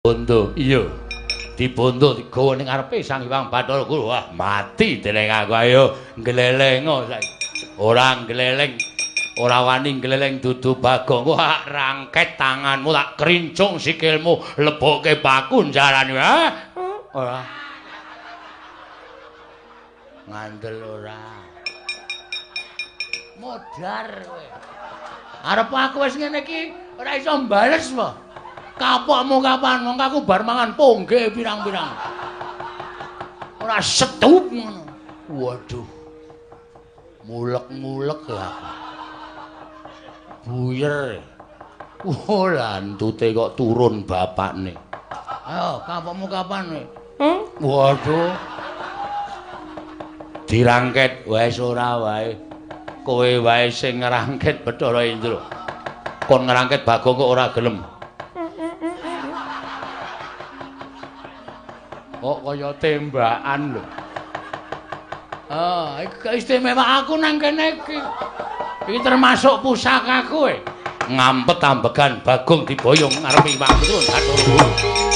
Bondo, iya. Dibondo digawa ning ngarepe Sang Hyang Bathara Guru. Wah, mati dening aku. Ayo nglelengo saiki. Ora ngleleng. Ora wani ngleleng dudu Bagong. Wah, rangket tanganmu tak krincung sikilmu, lebokke paku njarane. Ha? Ora. Ngandel ora. Modar kowe. Arep aku wis ngene iki ora iso mbales apa? Kapokmu kapan? Mongko aku bar mangan pongge pirang-pirang. Ora setup ngono. Waduh. Mulek-mulek ya aku. Buyer. Oh, lantute kok turun bapakne. Ayo, kapokmu kapan kowe? Waduh. Dirangket wis ora wae. Kowe wae sing ngrangket Bathara Indra. Kon ngrangket Bagong kok ora gelem. Kok kaya tembakan lho. Ah, iki istimewa aku nang kene iki. Iki termasuk pusakaku e. Ngampet ambegan Bagong diboyong ngarepe Hyang Bathara Guru.